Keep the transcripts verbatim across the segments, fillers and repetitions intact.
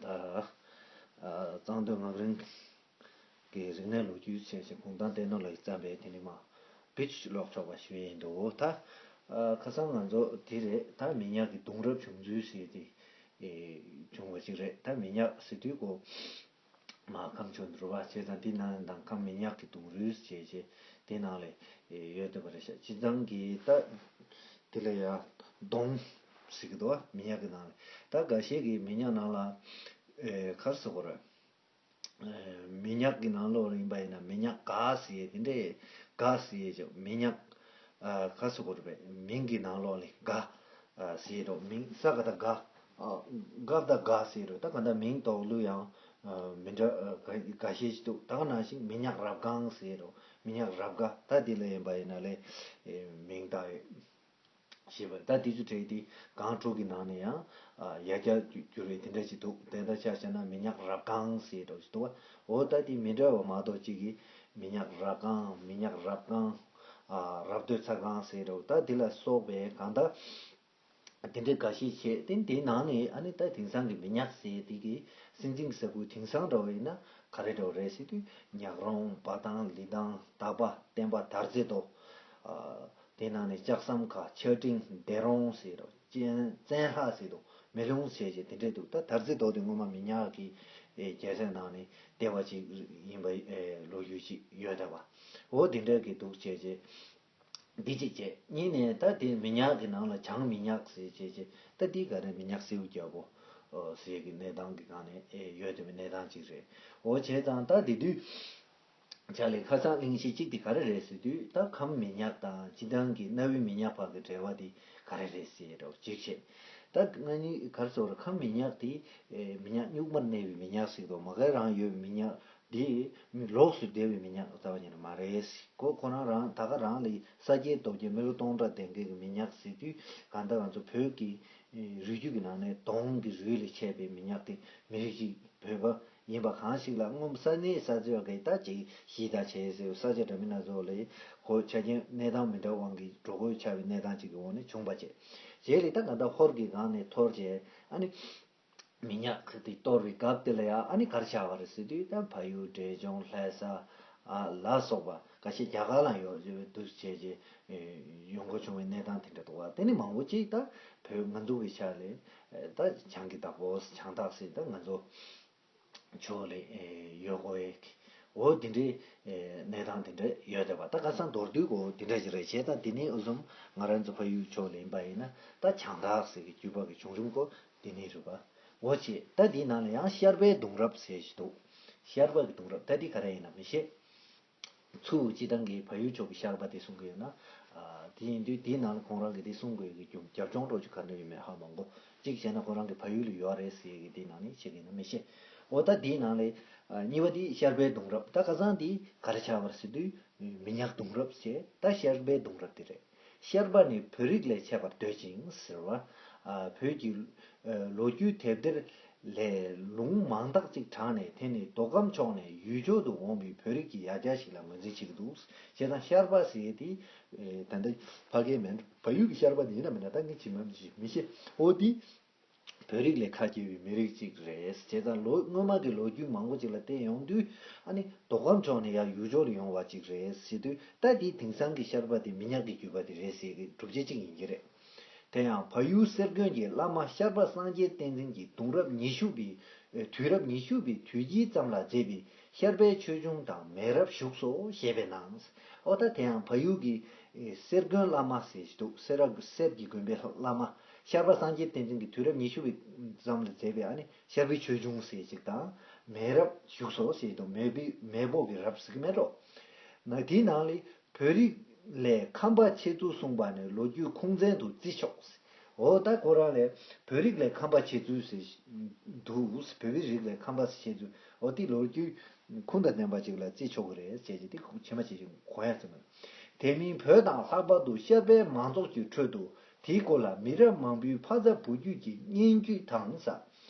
ད་གཙང་སྟོད་ངག་རིང་གི་རིག་གནས་ལོ་རྒྱུས་བྱས་ཤིང་གུང་ཐང་བསྟན་ནོར་ལགས་ཀྱིས་བརྩམས་པའི་དེ་ནི་མ་བིད་ཀློག་ཆོག་པ་ཞུ་ཡི་ཡིན་འདུག་ད་ཁ་སང་ང་ཚོ་དེ་རེད། ད་མི་ཉག་གི་གདུང་རབས་བྱུང་ཚུལ་ཟེར་དེ་བྱུང་བ་ཅིག་རེད། ད་མི་ཉག་ཟེར་དུས་གོ་མ་ཁམས་ཆུང་འདུལ་བ་བྱས་ཙང་དེ་ནང་དང་ཁམས་མི་ཉག་གི་གདུང་རུས་བྱས་བྱས་དེ་ནང་ལས་ཡོད་བསྡད་པ་རེད་ཤག་སྤྱིར་བཏང་གི་ད་དེ་ལ་ཡ་གདོང་ཟེར་གི་འདུག་མི་ཉག་གི་ནང་ལས། ད་འགའ་ཤས་ཀྱིས་མི་ཉག་ནང་ལ་ག་རེ་ཟེར་དགོས་རེད། མི་ཉག་གི་ནང་ལོགས་ཡིན་པ་ཡིན་ན་མི་ཉག་ག་ཟེར་ཡས་དེ་འདྲས་ག་ཟེར་ཡས་ཅིག་མི་ཉག་ག་ཟེར་དགོས་རེད་པས། མིང་གི་ནང་ལོགས་ལས་ག་ཟེར་རོ། མིང་ས་ག་ད་ག་ག་ད་ག་ཟེར་རོ། ད་ག་ད་མིང་འདོགས་ལུགས་ཡང་མི་འདྲ་ག་ཤས་ཤིག་འདུག་ད་ག་ནང་བཞིན་མི་ཉག་རབ་སྒང་ཟེར་རོ། མི་ཉག་རབ་སྒ། ད་འདི་ལ་ཡིན་པ་ཡིན་ན་ལས་མིང་བཏགས་ཡོད། ཞེས་པ་ད་དེ་ཚོ་གྲས་དེ་སྒང་དྲུག་གི་ནང་ནས་ཡང་ཡ་རྒྱ་བསྒྱུར་བའི་དེ་འདྲ་ཞིག་འདུག་དེ་ལྟར་ཆ་བཞག་ན་མི་ཉག་རབ་སྒང་ཟེར་འདྲ་ཞིག་འདུག་འོ་ད་དེ་མི་འདྲ་བ་མ་གཏོགས་གཅིག་གིས་མི་ཉག་རབ་སྒང་། མི་ཉག་རབ་སྒང་། རབ་སྟོད་ཚ་སྒང་ཟེར་འདྲ། ད་དེ་ལ་སོགས་པའི་གང་ལྟར་དེ་འདྲའི་འགའ་ཤས་བྱས་ཏེ་དེའི་ནང་ནས་ཨ་ནི་ད་དེང་སང་གི་མི་ཉག་ཟེར་དེ་གི་སྲིད་འཛིན་གྱི་ས་ཁུལ་དེང་སང་འདྲ་བ་ཡིན་ན་ག་རེ་འདྲ་བ་རེད་ཟེར་དུས་ཉག་རོང་། འབའ་ཐང་། ལི་ཐང་། དག་པ། བསྟན་པ། དར་རྩེ་མདོ། དེ་ནང་ནས་ལྕགས་ཟམ་ཁ། ཆར་སྤྲིན། སྡེ་རོང་ཟེར་རོ། ཅན་བཙན་ལྷ་ཟེར་དོ། མེ་ལུང་ཟེར་བྱས་དེ་འདྲས་འདུག་ད་དར་རྩེ་མདོ་དེ་སྔོན་མ་མི་ཉག་གི་རྒྱལ་ས་ནང་ནས་བསྡད་པ་ཅིག་ཡིན་པ་ལོ་རྒྱུས་ཅིག་ཡོད་བསྡད་པ། འོ་དེ་འདྲས་ཀྱི་འདུག་བྱས་བྱས། འདི་གཅིག་བྱས། གཉིས་ནས་ད་དེ་མི་ཉག་གི་ནང་ལ་བྱང་མི་ཉག་ཟེར་བྱས་བྱས། ད་འདི་ག་རེ་མི་ཉག་སེའུ་རྒྱལ་པོ་ཟེར་གི་གནས་སྟངས་ཀྱི་སྒང་ནས་ཡོད་བསྡད་པའི་གནས་སྟངས་ཅིག་རེད། འོ་བྱས་ཙང་ད་དེ་དུས། ཆ་ལེ་ཁ་སང་གླེང་གཞི་གཅིག་དེ་ག་རེ་རེད་ཟེར་དུས་ད་ཁམས་མི་ཉག་དང་སྤྱི་བཏང་གི་གནའ་བོའི་མི་ཉག་བར་གྱི་འབྲེལ་བ་དེ་ག་རེ་རེད་ཟེར་རོ་གཅིག་བྱས། ད་ང་གཉིས་ག་རེ་ཟེར་བ་རེད། ཁམས་མི་ཉག་དེ་མི་ཉག་གཉུག་མར་གནས་པའི་མི་ཉག་ཟེར་དུས་མ་ག་རང་ཡོད་པའི་མི་ཉག་དེ་ལོགས་སུ་བསྡད་པའི་མི་ཉག་རྩ་བ་ཉིད་ནས་མ་རེད། ཁོ་ཁོ་རང་རང་ད་ག་རང་ལས་ས་སྐྱའི་སྟོབས་ཀྱིས་མི་ལོ་སྟོང་ཕྲག་ལྡན་མཁན་གྱི་མི་ཉག་ཟེར་དུས་གང་ལྟར་ང་ཚོ་བོད་ཀྱི་རུས་རྒྱུད་ཀྱི་ནང་ནས་གདོང་གི་རུས་ལས་མཆེད་པའི་མི་ཉག་དེ་མི་རིགས་ཤིག་བོད་པ་ཡིན་པ་གང་ཞིག་ལ་སྔོན་ས་གནས་ས་ཆ་གི་ད་ཅིག་གཞིས་དང་བྱེས་ཟེར་ས་ཆ་འདྲ་མིན་སྣ་ཚོགས་ལ་གོ་ཆ་རྐྱེན་གནས་སྟངས་མི་འདྲ་དབང་གིས་འགྲོ་དགོས་ཆགས་པའི་གནས་སྟངས་ཅིག་གི་འོག་ནས་བྱུང་བ་བྱས། རྗེས་ལ་ད་ག་ད་ཧོར་གྱི་སྒང་ནས་འཐོར་བྱས་ཨ་ནི་མི་ཉག་ཁ་དེ་གཏོར་བའི་སྐབས་དེ་ལ་ཡང་ཨ་ནི་ག་རེ་ཆགས་པ་རེད་ཟེར་དུས་ད་ཕ་ཡུལ་འབྲས་ལྗོངས་ལྷ་ས་ཨ་ལ་སོགས་པ་ཁ་ཤས་རྒྱ་གར་ལ་ཡོད་འདུག་བྱས་རྗེས་ཡོང་སྒོ་བྱུང་བའི་གནས་སྟངས་དེ་འདྲ་འདུག་བ། དེ་ནི་མང་པོ་ཅིག་ད་བོད་ང་ཚོ་གི་ཆ་ལས་ད་བྱང་གི་བདག་པོ་བྱང་བདག་ཟེར་ད་ང་ཚོ་ཕྱོགས་ལས་ཡོད་དགོས་ཡས་འོ་དེ་འདྲའི་གནས་སྟངས་དེ་འདྲ་ཡོད་བསྡད་པ། ད་ཁ་སང་མདོར་བསྡུས་གོ་དེ་འདྲ་ཞིག་རེད་བྱས། ད་དེ་ནས་ཨུ་ཟུམ་ང་རང་ཚོ་ཕ་ཡུལ་ཕྱོགས་ལས་ཡིན་པ་ཡིན་ན་ད་བྱང་བདག་ཟེར་གི་བརྒྱུད་པ་གི་བྱུང་རིམ་གོ་དེ་ནས་རེད་པ། འོ་བྱས་ད་དེའི་ནང་ལ་ཡང་ཤར་པའི་གདུང་རབས་ཟེར་ཞིག་འདུག་ཤར་པ་གི་གདུང་རབས་ད་དེ་ག་རེ་ཡིན་ན་མི་ཤེས། ཚུར་སྤྱི་བཏང་གི་བལ་ཡུལ་ཕྱོགས་ཀྱི་ཤར་པ་དེ་གསུང་གི་ཡོད་ན། ཨ་དེ་ཡིན་དུས་དེའི་ནང་ལ་ཁོང་རང་གིས་དེ་གསུང་དགོས་ཀྱི་རྒྱུ་རྒྱབ་ལྗོངས་འདྲ་ཅིག་ག་འདྲ་ཡོད་མེད་ཧ་མ་གོ་གཅིག་བྱས་ན་ཁོ་རང་གི་བལ་ཡུལ་ལ་ཡོད་རེད་ཟེར་གི་དེའི་ནང་ནས་བཤད་ཀྱི་ཡིན་ན་མི་ཤེས། འོ་ད་དེའི་ནང་ལས་ཨ་གཉིས་པ་དེ་ཤར་པའི་གདུང་རབས། ད་ཁ་སང་དེ་ག་རེ་ཆགས་པ་རེད་ཟེར་དུས་མི་ཉག་གདུང་རབས་བྱས། ད་ཤར་པའི་གདུང་རབས་དེ་རེད། ཤར་པ་ནི་བོད་རིགས་ལས་ཆད་པར་འདོད་ཅིང་ཟེར་བ། ཨ་བོད་ཀྱི་ཨ་ལོ་རྒྱུས་དེབ་ཐེར་ལས་ལུང་མང་དག་ཅིག་དྲངས་ནས་དེ་ནི་མདོ་ཁམས་ཕྱོགས་ནས་ཡུལ་ཕྱོགས་སུ་འོངས་པའི་བོད་རིགས་ཀྱི་ཡ་གྱལ་ཞིག་ལ་ངོས་འཛིན་བྱེད་ཀྱི་འདུག་བྱས་ཙང་ཤར་པ་ཟེར་ཡས་དེ་ཨེ་ད་ལྟ་ཕ་གིའི་མིང་བལ་ཡུལ་གྱི་ཤར་པ་དེ་ཡིན་ན་མིན་ན་ད་ངས་ཇི་མ་ཇི་མི་ཤེས། འོ་དེ་བོད་རིགས་ལས་ཁ་གྱེས་པའི་མི་རིགས་ཅིག་རེད། བྱས་ཙང་ལོ་སྔོན་མ་གི་ལོ་རྒྱུས་མང་པོ་ཅིག་ལ་བལྟས་ཡོང་དུས་ཨ་ནི་མདོ་ཁམས་ཕྱོགས་ནས་ཡར་ཡུལ་ཕྱོགས་ལ་ཡོང་བ་ཅིག་རེད་ཟེར་དུས་ད་དེ་དེང་སང་གི་ཤར་པ་དེ་མི་ཉག་གི་བརྒྱུད་པ་དེ་རེད་ཟེར་གི་སྒྲུབ་བྱེད་ཅིག་ཡིན་གྱི་རེད། དེ་ཡང་བལ་ཡུལ་གསེར་དགོན་གྱི་བླ་མ་ཤར་པ་སངས་རྒྱས་བསྟན་འཛིན་གྱི་གདུང་རབས་ཉི་ཤུ་པའི་ཨེ་དུས་རབས་ཉི་ཤུ་པའི་དུས་དཀྱིལ་ཙམ་ལ་མཛད་པའི་ཤར་པའི་ཆོས་འབྱུང་དང་མེ་རབ་བཞུགས་སོ་ཞེས་པའི་ནང་། ཨོ་ད་དེ་ཡང་བལ་ཡུལ་གྱི་ཨེ་གསེར་དགོན་བླ་མ་ཟེར་ཞིག་འདུག་སེ་ར་གསེར་གྱི་དགོན་པའི་བླ་མ་ཤར་པ་སངས་རྒྱས་བསྟན་འཛིན་གྱི་དུས་རབས་ཉི་ཤུ་པའི་ཙམ་ལ་མཛད་པའི་ཨ་ནི་ཤར་པའི་ཆོས་འབྱུང་ཟེར་ཞིག་དང་མེ་རབ་བཞུགས་སོ་ཞེས་དང་མེ་བི་མེ་བོ་གི་རབ་ཟེར་གི་མེད་འགྲོ། ན་དེའི་ནང་ལས་བོད་རིགས་ལས་ཁམས་པ་ཆེ་ཚུལ་གསུངས་པ་ནི་ལོ་རྒྱུས་ཁུངས་བཙན་དུ་བརྩི་ཆོག་འོ་ད་ཁོ་རང་ལས་བོད་རིགས་ལས་ཁམས་པ་ཆེ་ཚུལ་ཟེར་འདུག་བོད་པའི་རིགས་ལས་ཁམས་པ་ཆེ་ཚུལ་འོ་དེ་ལོ་རྒྱུས་ཁུངས་དང་ལྡན་པ་ཅིག་ལ་བརྩི་ཆོག་གི་རེད་ཟེར་གྱི་དེ་ཁུངས་ཇི་མ་ཇི་བཞིན་གོ་ཡ་ཟེར་མོད། དེ་མིན་བོད་དང་ལྷག་པར་དུ་ཤར་པའི་མང་ཚོགས་ཀྱི་ཁྲོད་དུ་དེའི་སྐོར་ལ་མི་རབས་མང་པོའི་ཕ་ཚ་བུ་རྒྱུད་ཀྱི་སྙན་བརྒྱུད་དང་ས།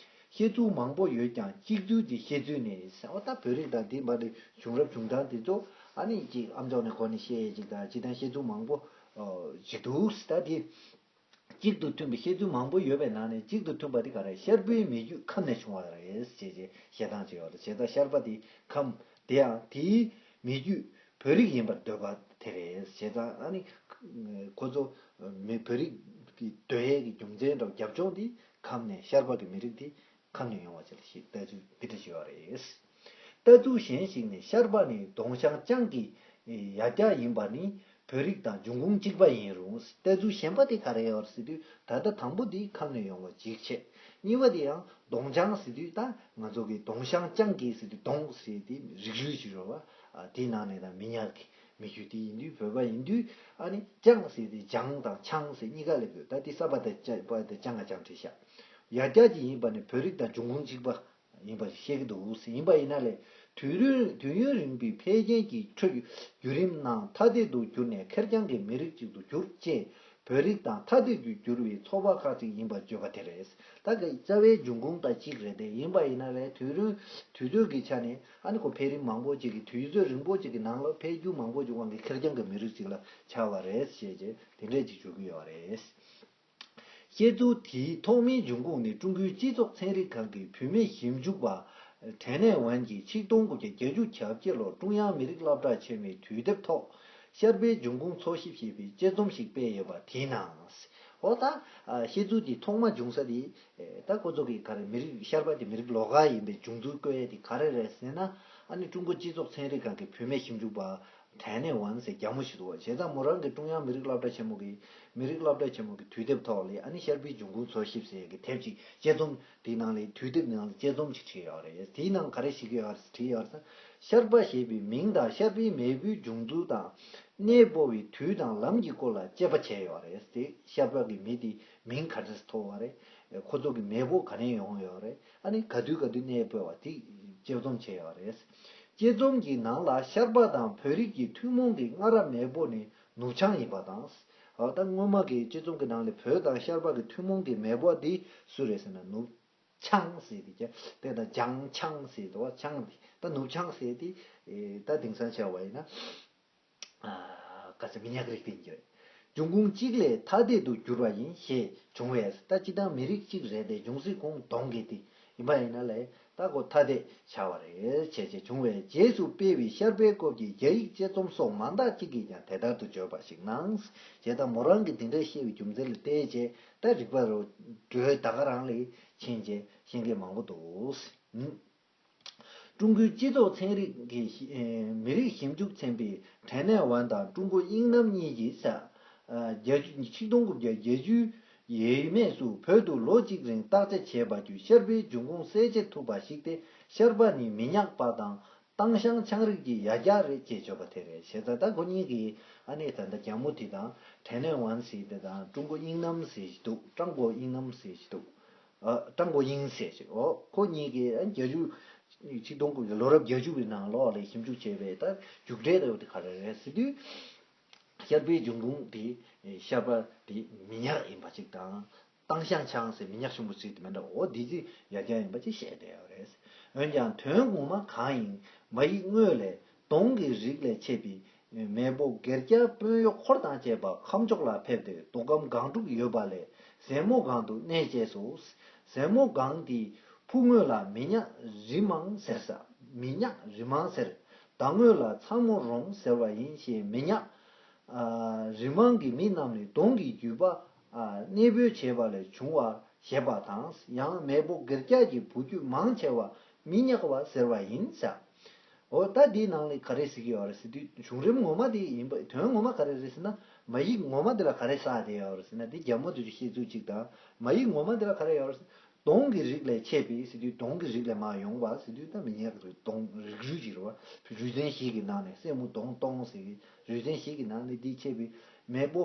བཤད་ཚུལ་མང་པོ་ཡོད་ཀྱང་གཅིག་མཛོད་ཀྱི་བཤད་ཚུལ་ནི་ཟེར་བ་ད་བོད་རིགས་དང་དེ་འབའ་རི་བྱུང་རབས་བྱུང་སྟངས་དེ་ཚོ་ཨ་ནི་ཅིག་ཨམ་ཅོག་ནས་གོ་ནས་བཤད་ཡས་ཅིག་དང་ཅི་དང་བཤད་ཚུལ་མང་པོ་ཅིག་འདུག་ད་དེ་ གཅིག་ཏུ་མཐུན་པའི་བཤད་ཚུལ་མང་པོ་ཡོད་པའི་ནང་ནས་གཅིག་ཏུ་མཐུན་པ་དེ་ག་རེ། ཤར་བུའི་མི་རྒྱུད་ཁམས་ནས་བྱུང་བ་རེད་ཅེས་བཤད་སྟངས་ཅིག་ཡོད་རེད། བྱས་ཙང་ཤར་པ་དེ་ཁམས། དེ་ཡང་དེའི་མི་རྒྱུད་བོད་རིགས་ཡིན་པར་འདོད་པ་དེ་རེད། བྱས་ཙང་ཨ་ནི་ཁོ་ཚོ་མི་བོད་རིགས་ཀྱི་འདོད་ཡས་ཀྱི་རྒྱུ་མཚན་དང་རྒྱབ་ལྗོངས་དེ་ཁམས་ནས་ཤར་པ་གི་མི་རིགས་དེ་ཁམས་ནས་ཡོང་བ་ཅིག་ལ་ཞིག་ལྟ་ཚུལ་འདི་འདྲ་ཞིག་ཡོད་རེད། ལྟ་ཚུལ་གཞན་ཞིག་ནི་ཤར་པ་ནི་ལྡོང་ཤང་ལྕང་གི་ཡ་གྱལ་ཡིན་པ་ནི་བོད་རིགས་དང་འབྱུང་ཁུངས་གཅིག་པ་ཡིན་རུང་། ལྟ་ཚུལ་གཞན་པ་དེ་ག་རེ་ཡོད་ཟེར་དུས། ད་ལྟ་དང་པོ་འདི་ཁམས་ནས་ཡོང་བ་གཅིག་བྱས། གཉིས་པ་དེ་ཡང་ལྡོང་ལྕང་ཟེར་དུས། ད་ང་ཚོ་གི་ལྡོང་ཤང་ལྕང་གི་ཟེར་དུས་ལྡོང་ཟེར་དེ་རིགས་རུས་ཅིག་རེད་བ། དེའི་ནང་ནས་ད་མི་ཉག་གི་མི་རྒྱུད་དེ་ཡིན་དུས། བོད་པ་ཡིན་དུས་ཨ་ནི་ལྕང་ཟེར་དེ་ལྗང་དང་ལྕང་ཟེར་གཉིས་ཀ་སླེབས་ཡོད། ད་དེ་ས་པ་དང་ལྕ་པ་དང་ལྕང་ང་ལྕང་བྲིས་ཤག་ཡ་གྱལ་གྱི་ཡིན་པ་ནི་བོད་རིགས་དང་འབྱུང་ཁུངས་གཅིག་པ་ཡིན་པ་བཤད་ཀྱི་འདུག། ཡིན་པ་ཡིན་ན་ལས། དུས་རིང་དུས་ཡུན་རིང་པོའི་འཕེལ་རྒྱས་ཀྱི་ཁྲོད་བརྒྱུད་རིམ་ནང་ཐ་དད་དུ་གྱུར་ནས་ཁེར་རྐྱང་གི་མི་རིགས་ཅིག་ཏུ་གྱུར་ཅེས། བོད་རིགས་དང་ཐ་དད་དུ་གྱུར་བའི་ཚོགས་པ་ཁག་ཅིག་ཡིན་པར་བརྗོད་པ་དེ་རེད། ད་གི་རྩ་བའི་འབྱུང་ཁུངས་དང་གཅིག་རེད་དེ། ཡིན་པ་ཡིན་ན་ལས་དུས་རིང་དུས་ཚོད་ཀྱི་ཆ་ནས་ཨ་ནི་ཁོ་འཕེལ་རིམ་མང་པོ་ཅིག་གི་དུས་ཚོད་རིང་པོ་ཅིག་གི་ནང་ལ་འཕེལ་འགྱུར་མང་པོ་ཅིག་དབང་གིས་ཁེར་རྐྱང་གི་མི་རིགས་ཅིག་ལ་ཆགས་པ་རེད་ཅེས་བྱས་དེ་འདྲས་ཅིག་བརྗོད་ཀྱི་ཡོད་རེད། བཤད་ཚུལ་དེའི་ཐོག་མའི་འབྱུང་ཁུངས་ནི་ཀྲུང་གོའི་སྤྱི་ཚོགས་ཚན་རིག་ཁང་གི་བུད་མེད་ཞིབ་འཇུག་པ་ཁྲེན་ནེ་ཝན་གྱིས་ཆིག་སྟོང་དགུ་བརྒྱ་བརྒྱད་ཅུ་གྱ་བརྒྱད་ལོར་ཀྲུང་དབྱང་མི་རིགས་སློབ་གྲྭ་ཆེན་མོའི་དུས་དེབ་ཐོག་ཤར་པའི་འབྱུང་ཁུངས་འཚོལ་ཞིབ་ཞེས་པའི་དཔྱད་རྩོམ་ཞིག་སྤེལ་ཡོད་པ་དེའི་ནང་། འོ་ད་བཤད་ཚུལ་དེ་ཐོག་མ་བྱུང་ས་དེ། ད་ཁོ་ཚོ་གི་ག་རེ་མི་རིགས་ཤར་པ་དེ་མི་རིགས་ལོགས་ཀ་ཡིན་པའི་འབྱུང་ཚུལ་བཀོད་ཡས་དེ་ག་རེ་རེད་ཟེར་ན། ཨ་ནི་ཀྲུང་གོ་སྤྱི་ཚོགས་ཚན་རིག་ཁང་གི་བུད་མེད་ཞིབ་འཇུག་པ། ཁྲེན་ནེ་ཝན་ཟེར་རྒྱ་མོ་ཞིག་འདུག་བ། བྱས་ཙང་མོ་རང་གིས་ཀྲུང་དབྱང་མི་རིགས་སློབ་གྲྭ་ཆེན་མོ་གི་མི་རིགས་སློབ་གྲྭ་ཆེན་མོ་གི་དུས་དེབ་ཐོག་ལ་ཨ་ནི་ཤར་པའི་འབྱུང་ཁུངས་འཚོལ་ཞིབ་ཟེར་གི་དེབ་ཅིག་དཔྱད་རྩོམ་དེའི་ནང་ལ་དུས་དེབ་ནང་ལ་དཔྱད་རྩོམ་ཅིག་བྲིས་ཡོད་རེད། དེའི་ནང་ག་རེ་ཞིག་ཡོད་རེད་བྲིས་ཡོད་རེད་ཟེར། ཤར་པ་ཞེས་པའི་མིང་དང་ཤར་པའི་མེས་པོའི་འབྱུང་ཚུལ་དང་གནས་སྤོ་བའི་དུས་དང་ལམ་གྱི་སྐོར་ལ་དཔྱད་པ་བྱས་ཡོད་རེད་དེ། ཤར་པ་གི་མི་དེ་མིང་ག་འདྲས་ཐོགས་པ་རེད། ཁོ་ཚོ་གི་མེས་པོ་ག་ནས་ཡོང་ཡོད་རེད། ཨ་ནི་ག་དུས་ག་དུས་གནས་སྤོས་པ་དེ་དཔྱད་རྩོམ་བྱས་ཡོད་རེད། དཔྱད་རྩོམ་གྱི་ནང་ལ་ཤར་པ་དང་བོད་རིགས་ཀྱི་ཐུན་མོང་གི་སྔ་རབས་མེས་པོ་ནི་ནུབ་བྱང་ཡིན་པ་དང་། ད་སྔོན་མ་གི་དཔྱད་རྩོམ་གྱི་ནང་ལ་བོད་དང་ཤར་པ་གི་ཐུན་མོང་གི་མེས་པོ་འདི་སུ་རེད་ཟེར་ན། ནུབ་བྱང་ཟེར་དེ་ཀྱང་དེ་དང་ལྗང་བྱང་ཟེར་དོ། བྱང་དེ་ད་ནུབ་བྱང་ཟེར་དེ། ད་དེང་སང་བྱས་པ་ཡིན་ན། ཨ། ག་ཚོད་མི་ཉག་རིགས་དེ་ཡིན་གྱི་རེད། འབྱུང་ཁུངས་གཅིག་ལས་ཐ་དད་དུ་གྱུར་པ་ཡིན་ཞེས་བྱུང་བས། ད་སྤྱིར་བཏང་མི་རིགས་གཅིག་རེད་དེ། འབྱུང་སྲིད་ཁོངས་ལྡོང་གི་དེ་ཡིན་པ་ཡིན་ན་ལས། ད་ཁོ་ཐ་དད་ཆགས་པ་རེད་བྱས་བྱས་བྱུང་བས། རྗེས་སུ་སྤེལ་བའི་ཤར་པའི་སྐོར་གྱི་རྒྱ་ཡིག་དཔྱད་རྩོམ་སོགས་མ་འདྲ་གཅིག་གིས་ཀྱང་དེ་ལྟར་དུ་བརྗོད་པ་ཞིག་སྣང་། བྱས་ཙང་མོ་རང་གིས་འདི་འདྲ་བཤད་པའི་རྒྱུ་མཚན་ལ་བལྟས་བྱས། ད་རིག་པ་རུ་འགྲོས་ད་ག་རང་ལ་ཕྱིན་བྱས་བཤད་མཁན་མང་པོ་འདུག། ཀྲུང་གོའི་སྤྱི་ཚོགས་ཚན་རིག་གི་མི་རིགས་ཞིབ་འཇུག་ཚན་པའི་ཁྲེན་ནེ་ཝན་དང་ཀྲུང་གོ་དབྱིན་གནམ་གཉིས་ཀྱིས་ས་བརྒྱད་ཅུ། ཆིག་སྟོང་དགུ་བརྒྱ་བརྒྱད་ཅུ་ཡས་མས་སུ་བོད་དུ་ལོ་གཅིག་རིང་བརྟག་དཔྱད་བྱས་པ་བརྒྱུད་ཤར་པའི་འབྱུང་ཁུངས་གསལ་བྱེད་ཐུབ་པ་ཞིག་སྟེ། ཤར་པ་ནི་མི་ཉག་པ་དང་ཏང་ཤང་ཆའང་རིགས་ཀྱི་ཡ་གྱལ་རེད་ཅེས་བརྗོད་པ་དེ་རེད། བྱས་ཙང་ད་ཁོ་གཉིས་ཀྱིས་ཨ་ནི་ད་ལྟ་རྒྱ་མོ་དེ་དང་ཁྲེན་ནེ་ཝན་ཟེར་དེ་དང་ཀྲུང་གོ་དབྱིན་གནམ་ཟེར་ཞིག་འདུག། ཀྲང་གོ་དབྱིན་གནམ་ཟེར་ཞིག་འདུག། ཨ། ཀྲང་གོ་དབྱིན་ཟེར་ཞིག། འོ་ཁོ་གཉིས་ཀྱིས་ཨ་བརྒྱད་ཅུ། ཆིག་སྟོང་དགུ་བརྒྱ། ལོ་རབས་བརྒྱད་ཅུ་པའི་ནང་ལོགས་ལ་ཞིབ་འཇུག་བྱས་པའི་ད་མཇུག་འབྲས་དེ་ག་རེ་རེད་ཟེར་དུས། ཤར་པའི་འབྱུང་ཁུངས་དེ་ཤར་པ་དེ་མི་ཉག་ཡིན་པ་ཅིག་དང་། ཏང་ཤང་ཆའང་ཟེར་མི་ཉག་ཆུང་པོ་ཅིག་དེ་མི་འདྲ། འོ་འདི་ཅི་ཡ་གྱལ་ཡིན་པ་ཅིག་བཤད་བསྡད་ཡོད་རེད། འོན་ཀྱང་དོན་ངོ་མ་གང་ཡིན། མ་ཡིག་དངོས་ལས་ལྡོང་གི་རིགས་ལས་མཆེད་པའི་མེས་པོ་སྒེར་གྱི་དཔོན་གཡོག་འཁོར་དང་བཅས་པ་ཁམས་ཕྱོགས་ལ་ཕེབས་ཏེ་མདོ་ཁམས་སྒང་དྲུག་ཡོད་པ་ལས་ཟལ་མོ་སྒང་དུ་གནས་བཅས་སོ། ཟལ་མོ་སྒང་དེའི་ཕུ་ངོས་ལ་མི་ཉག་རི་མང་ཟེར་ས། མི་ཉག་རི་མང་ཟེར། ད་ངོས་ལ་ཚ་མོ་རོང་ཟེར་བ་ཡིན་ཞེས། མི་ཉག་ཨ། རི་མང་གི་མི་རྣམས་ནི་ལྡོང་གི་རྒྱུད་པ་ཨ། གནས་སྤོས་བྱས་པ་ལས་བྱུང་བ་ཞེས་པ་དང་། ཡང་མེས་པོ་སྒེར་གྱི་བུ་རྒྱུད་མང་ཆེ་བ་མི་ཉག་པ་ཟེར་བ་ཡིན་ཟེར། འོ་ད་འདིའི་ནང་ལ་ག་རེ་ཟེར་གྱི་ཡོད་རེད་ཟེར་དུས། བྱུང་རིམ་ངོ་མ་དེ་ཡིན་པ། དོན་ངོ་མ་ག་རེ་རེད་ཟེར་ན། མ་ཡིག་ངོ་མ་དེ་ལ་ག་རེ་བསགས་བསྡད་ཡོད་རེད་ཟེར་ན། དེ་རྒྱ་མོ་དེ་ཚོས་བཤད་ཚུལ་གཅིག་དང་། མ་ཡིག་ངོ་མ་དེ་ལ་ག་རེ་ཡོད་རེད་ཟེར། ལྡོང་གི་རིགས་ལས་མཆེད་པའི་ཟེར་དུས། ལྡོང་གི་རིགས་ལས་མར་ཡོང་བ་ཟེར་དུས། ད་མི་ཉག་རེད། ལྡོང་རིགས་རུས་ཅིག་རེད་བ། རུས་ཚན་བཞི་གི་ནང་ནས། སྲས་མོ་ལྡོང་སྟོང་ཟེར་གི་རུས་ཚན་བཞི་གི་ནང་ནས་འདི་མཆེད་པའི་མེས་པོ་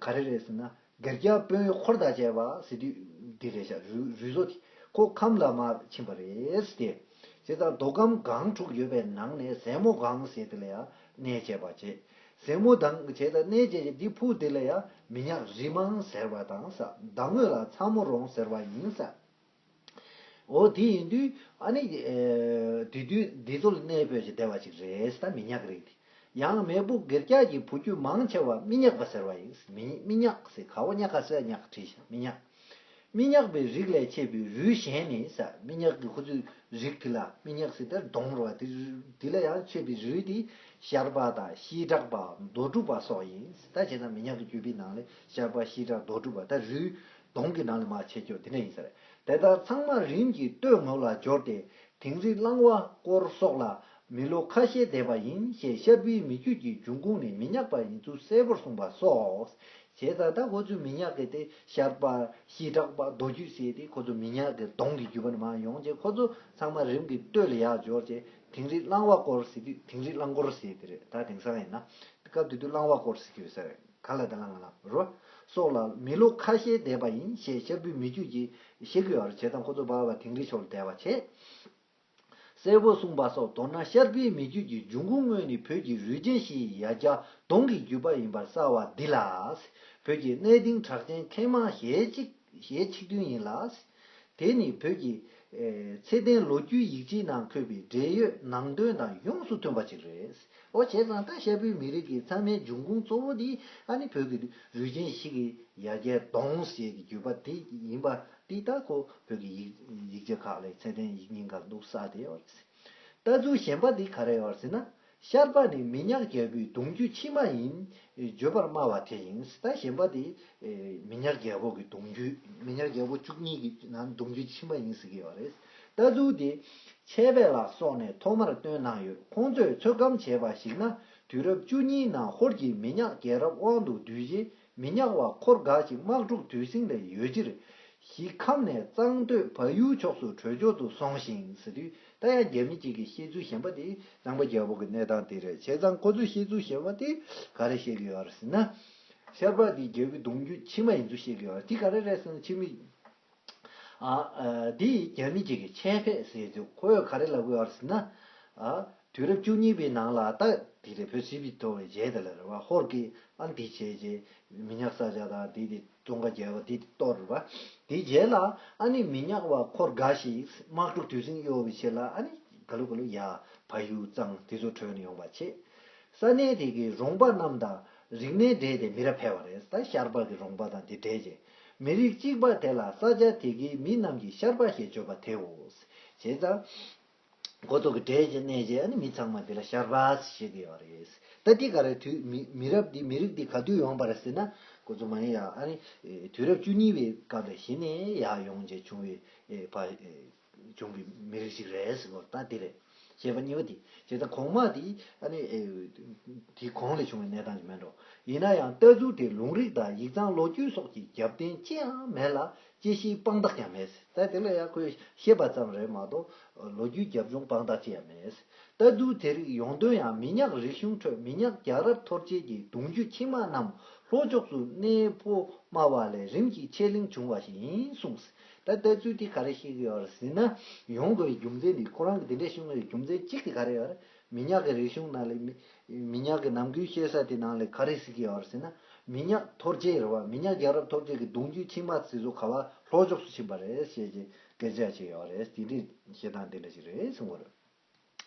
ག་རེ་རེད་ཟེར་ན། སྒེར་གྱི་དཔོན་གཡོག་འཁོར་དང་བཅས་པ་ཟེར་དུས་འདི་རེད་ཤག། རུས་རུས་བཟོ་དེ་ཁོ་ཁམས་ལ་མར་ཕྱིན་པ་རེད་ཟེར་ཏེ། བྱས་ཙང་མདོ་ཁམས་སྒང་དྲུག་ཡོད་པའི་ནང་ནས་ཟལ་མོ་སྒང་ཟེར་དེ་ལ་ཡང་གནས་བཅས་པ་བྱས། ཟལ་མོ་དང་བྱས་ཙང་གནས་བཅས་ཀྱི་འདི་ཕུ་དེ་ལ་ཡང་མི་ཉག་རི་མང་ཟེར་བ་དང་ས། ད་ངོས་ལ་ཚ་མོ་རོང་ཟེར་བ་ཡིན་ས། འོ་དེ་ཡིན་དུས་ཨ་ནི་ཨེ། དེ་དུས་འདི་ཚོ་ལ་གནས་སྤོས་ཀྱི་བསྡད་པ་ཅིག་རེད། ད་མི་ཉག་རིགས་དེ། ཡང་མེས་པོ་སྒེར་གྱི་བུ་རྒྱུད་མང་ཆེ་བ་མི་ཉག་པ་ཟེར་བ་ཡིན། མི་མི་ཉག་ཟེར་ག་བོ་ཉག་ག་ཟེར་ཉག་བྲིས་ཤག་མི་ཉག་མི་ཉག་པའི་རིགས་ལས་མཆེད་པའི་རུས་གཞན་ནི་ས། མི་ཉག་གི་ཁོ་ཚོའི་རིགས་དེ་ལ་མི་ཉག་ཟེར་ཏེ་གདོང་རུ་བ་དེ་དེ་ལ་ཡང་མཆེད་པའི་རུས་དེ་ཤར་པ་དང་བཤད་གྲགས་པ་རྡོ་གྲུ་པ་སོགས་ཡིན། ད་བྱས་ཙང་མི་ཉག་གི་རྒྱུད་པའི་ནང་ལས་ཤར་པ་བཤད་གྲགས་རྡོ་གྲུ་པ་ད་རུས་གདོང་གི་ནང་ལས་མར་མཆེད་རྒྱུ་དེ་འདྲ་ཡིན་ས་རེད། དེ་དག་ཚང་མ་རིམ་གྱིས་སྟོད་ངོས་ལ་འབྱོར་ཏེ། དིང་རི་གླང་བ་སྐོར་སོགས་ལ་མི་ལོ་ཁ་ཤས་འདས་པ་ཡིན་ཞེས་ཤར་བུའི་མི་རྒྱུད་ཀྱི་འབྱུང་ཁུངས་ནི་མི་ཉག་པ་ཡིན་ཚུལ་གསལ་པོར་གསུངས་པ་སོགས། བྱས་ཙང་ད་ཁོ་ཚོའི་མི་ཉག་གི་དེ་ཤར་པ་བཤད་གྲགས་པ་རྡོ་རྒྱུད་ཟེར་དེ་ཁོ་ཚོ་མི་ཉག་གི་གདོང་གི་རྒྱུད་པ་ནས་མར་ཡོང་རྗེས་ཁོ་ཚོ་ཚང་མ་རིམ་གྱིས་སྟོད་ལ་ཡར་འབྱོར་རྗེས་དིང་རི་གླང་བ་སྐོར་ཟེར་དུས་དིང་རི་གླང་སྐོར་ཟེར་དེ་རེད། ད་དེང་སང་ཡིན་ན་སྐབས་དེ་དུས་གླང་བ་སྐོར་ཟེར་གྱི་ཡོད་ས་རེད། ག་ལ་ད་ལ་ང་ལ་རོ། སོགས་ལ་མི་ལོ་ཁ་ཤས་འདས་པ་ཡིན་ཞེས་ཤར་བུའི་མི་རྒྱུད་ཀྱིས་བཤད་ཀྱི་ཡོད་རེད། བྱས་ཙང་ཁོ་ཚོ་བར་བ་དིང་རི་ཕྱོགས་ལ་བསྡད་པ་བྱས། གསལ་པོ་གསུངས་པ་སོགས། མདོར་ན་ཤར་བུའི་མི་རྒྱུད་ཀྱི་འབྱུང་ཁུངས་དངོས་ནི་བོད་ཀྱི་རུས་ཆེན་བཞིའི་ཡ་གྱལ་གདོང་གི་རྒྱུད་པ་ཡིན་པར་གསལ་བ་འདི་ལ། བོད་ཀྱི་གནས་ལྡིང་གྲགས་ཅན་མཁས་མང་ཞལ་གཅིག་ཞལ་གཅིག་མཐུན་ཡིན་ལ། དེ་ནི་བོད་ཀྱི་ཚེ་བརྟན་ལོ་རྒྱུས་ཡིག་ཆའི་ནང་འཁོད་པའི་འབྲེལ་ཡོད་ནང་དོན་དང་ཡོངས་སུ་མཐུན་པ་ཅིག་རེད། འོ་བྱས་ཙང་ད་ཤར་བུའི་མི་རིགས་ཀྱི་ཚང་མའི་འབྱུང་ཁུངས་གཙོ་བོ་འདི་ཨ་ནི་བོད་ཀྱི་རུས་ཆེན་བཞི་གི་ཡ་གྱལ་གདོང་ཞེས་ཀྱི་རྒྱུད་པ་དེ་ཡིན་པ་དེ་ད་ཁོ་བོད་ཀྱི་ཡིག་ཡིག་ཆ་ཁག་ལས་ཚད་ལྡན་ཡིག་རྙིང་ཁག་འདུག་ས་དེ་ཡོད་རེད། ལྟ་ཚུལ་གཞན་པ་འདི་ག་རེ་ཡོད་ཟེར་ན། ཤར་པ་ནི་མི་ཉག་རྒྱལ་པོའི་གདུང་རྒྱུད་ཕྱི་མ་ཡིན་བརྗོད་པར་སྨྲ་བ་དེ་ཡིན། ད་གཞན་པ་དེ་མི་ཉག་རྒྱལ་པོ་གི་གདུང་རྒྱུད་མི་ཉག་རྒྱལ་པོ་བཅུ་གཉིས་ཀྱི་ནང་གདུང་རྒྱུད་ཕྱི་མ་ཡིན་ཟེར་གྱི་ཡོད་རེད། ལྟ་ཚུལ་དེ་འཆད་པ་ལ་སོགས་ནས་ཐོག་མར་བཏོན་གནང་ཡོད། ཁོང་ཚོས་ཚོད་བགམ་བྱས་པར་གཞིགས་ན་དུས་རབས་བཅུ་གཉིས་ནང་ཧོར་གྱིས་མི་ཉག་རྒྱལ་རབས་དབང་དུ་བསྡུས་རྗེས། མི་ཉག་པ་འཁོར་འགའ་ཞིག་དམག་འཁྲུག་དུས་ཟིང་ལ་ཡོད་ཕྱིར། གཞིས་ཁམས་ནས་གཙང་སྟོད་བལ་ཡུལ་ཕྱོགས་སུ་བྲོས་བྱོལ་དུ་སོང་ཞིང་ཟེར་དུས། ད་ཡང་རྒྱ་མི་གཅིག་གིས་བཤད་ཚུལ་གཞན་པ་དེ་གཙང་པ་རྒྱལ་པོ་གི་གནས་སྟངས་དེ་རེད། བྱས་ཙང་ཁོ་ཚོས་བཤད་ཚུལ་གཞན་པ་དེ་ག་རེ་བཤད་ཀྱི་ཡོད་རེད་ཟེར་ན། ཤར་པ་དེ་རྒྱལ་པོའི་གདུང་རྒྱུད་ཕྱི་མ་ཡིན་ཚུལ་བཤད་ཀྱི་ཡོད་རེད། དེ་ག་རེ་རེད་ཟེར་ན་ཕྱི་མི། ཨ། ཨ། འདི་རྒྱ་མི་གཅིག་གིས་ཆད་ཕེབས་ཟེར་དུས་ཁོས་ག་རེ་ལབ་ཀྱི་ཡོད་རེད་ཟེར་ན། ཨ། དུས་རབས་བཅུ་གཉིས་པའི་ནང་ལ་ད་དེ་རེད། བོད་སིལ་བུའི་ཐོག་ལ་མཇལ་དེ་ལ་རེད་བ། ཧོར་གྱིས་ཨ་འདི་བྱས་རྗེས་མི་ཉག་ས་ཆ་དང་དེ་དེ་ཙོང་ཁ་རྒྱལ་བ་དེ་དེ་གཏོར་རེད་བ། དེ་རྗེས་ལ་ཨ་ནི་མི་ཉག་པ་འཁོར་འགའ་ཞིག་དམག་འཁྲུག་དུས་ཟིང་གཡོལ་བའི་ཆེད་ལ་ཨ་ནི་ག་ལུ་ག་ལུ་ཡ་བལ་ཡུལ་གཙང་དེ་ཚོ་བྲོས་ནས་ཡོང་བ་བྱས། ས་གནས་དེ་གའི་རོང་པ་རྣམས་དང་རིག་གནས་འདྲེས་ཏེ་མི་རབས་འཕེལ་བ་རེད། ད་ཤར་པ་གི་རོང་པ་དང་དེ་འདྲེས་རྗེས་མི་རིགས་གཅིག་པ་དེ་ལ་ས་ཆ་དེ་གའི་མི་རྣམས་ཀྱིས་ཤར་པ་ཞེས་བརྗོད་པ་དེའོ། བྱས་ཙང་། ཁོ་ཚོ་གི་འདྲེས་རྗེས་གནས་རྗེས་ཨ་ནི་མི་ཚང་མ་དེ་ལ་ཤར་པ་ཞེས་བྱེད་ཀྱི་ཡོད་རེད། ད་དེ་ག་རེ་དུས་མི་མི་རབས་འདི་མི་རིགས་འདི་ག་དུས་ཡོང་པ་རེད་ཟེར་ན། ཁོ་ཚོ་མ་ཡིན་ཡ་ཨ་ནི་དུས་རབས་བཅུ་གཉིས་པའི་སྐབས་ལ་གཞི་ནས་ཡར་ཡོང་རྗེས་བྱུང་བའི་ཕ། བྱུང་བའི་མི་རིགས་ཤིག་རེད་ཟེར་བ་ད་དེ་རེད། ཞེས་པ་གཉིས་པ་དེ་བྱས་ཙང་གོང་མ་དེ་ཨ་ནི་དེའི་གོང་ལ་བྱུང་བའི་གནས་སྟངས་ཤིག་མེད་འགྲོ། ཡིན་ན་ཡང་ལྟ་ཚུལ་དེ་ལུང་རིགས་དང་ཡིག་ཚང་ལོ་རྒྱུས་སོགས་ཀྱི་རྒྱབ་རྟེན་ཅི་ཡང་མེད་ལ་དཔྱད་གཞིའི་དཔང་རྟགས་ཀྱང་མེད། ད་དེ་ལ་ཡང་ཁོས་བཤད་པ་ཙམ་རེད་མ་གཏོགས་ལོ་རྒྱུས་རྒྱབ་ལྗོངས་དཔང་རྟགས་ཅི་ཡང་མེད། ལྟ་ཚུལ་དེ་རིགས་ཡོང་དོན་ཡང་མི་ཉག་རིག་གཞུང་ཁྲོད་མི་ཉག་རྒྱལ་རབས་ཐོར་བྱེད་ཀྱི་གདུང་རྒྱུད་ཕྱི་མ་རྣམས་ལྷོ་ཕྱོགས་སུ་གནས་སྤོ་སྨྲ་བ་ལས་རིམ་གྱིས་ཆད་ལྷིང་བྱུང་བ་ཞིག་ཡིན་གསུངས། ད་ལྟ་ཚུལ་དེ་ག་རེ་བཤད་ཀྱི་ཡོད་རེད་ཟེར་ན། ཡོང་དགོས་པའི་རྒྱུ་མཚན་ནི་ཁོ་རང་གིས་དེ་འདྲ་གསུང་བའི་རྒྱུ་མཚན་གཅིག་དེ་ག་རེ་ཡོད་རེད། མི་ཉག་གི་རིག་གཞུང་ནང་ལ་མི་མི་ཉག་གི་ནམ་རྒྱུན་བཤད་ས་དེ་ནང་ལ་ག་རེ་ཟེར་གྱི་ཡོད་རེད་ཟེར་ན། མི་ཉག་ཐོར་བྱེད་རེད་བ། མི་ཉག་རྒྱལ་རབས་ཐོར་བྱེད་ཀྱི་གདུང་རྒྱུད་ཕྱི་མ་ཟེར་ཚོ་ག་བ་ལྷོ་ཕྱོགས་སུ་ཕྱིན་པ་རེད་ཞེས་ཀྱི་སྐད་ཆ་བྱས་ཡོད་རེད། དེ་འདྲའི་བཤད་སྟངས་དེ་འདྲ་ཞིག་རེད་གསུང་བ་རེད།